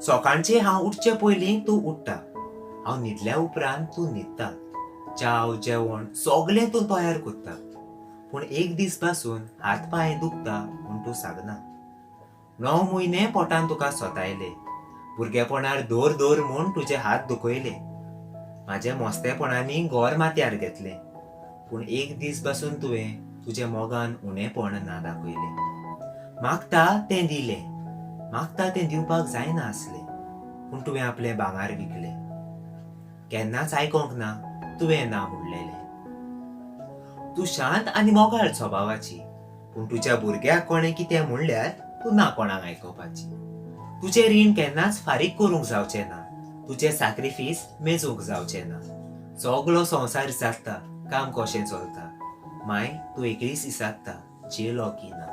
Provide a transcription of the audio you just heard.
सकाळचें हांव उठचे पयलीं तूं उठ्ठा, हांव न्हिदल्या उपरांत तूं न्हिदता. च्याव जेवण सगळें तूं तयार करता, पूण एक दीस पासून हात पांय दुखता म्हूण तूं सांगना. 9 म्हयने पोटान तुका सोतायले, भुरगेपणार धर धर म्हूण तुजे हात दुखयले. म्हाजे मस्तेपणांनी घर माथ्यार घेतलें, पूण एक दीस पासून तुवें तुजे मोगान उणेपण ना दाखयलें. मागता तें दिलें, मागता तें दिवपाक जायना आसलें, पूण तुवें आपलें भांगर विकलें. केन्नाच आयकोंक ना तुवें ना म्हणलेलें. तूं शांत आनी मोगाळ स्वभावाची, पूण तुज्या भुरग्याक कोणें कितें म्हणल्यार तूं ना कोणाक आयकोपाची. तुजें रीण केन्नाच फारीक करूंक जावचें ना, तुजें साक्रिफीस मेजूंक जावचें ना. सगलो संवसार जाता, काम कशें चलता, माय तूं एकलीच इसात्ता, जेलो की ना.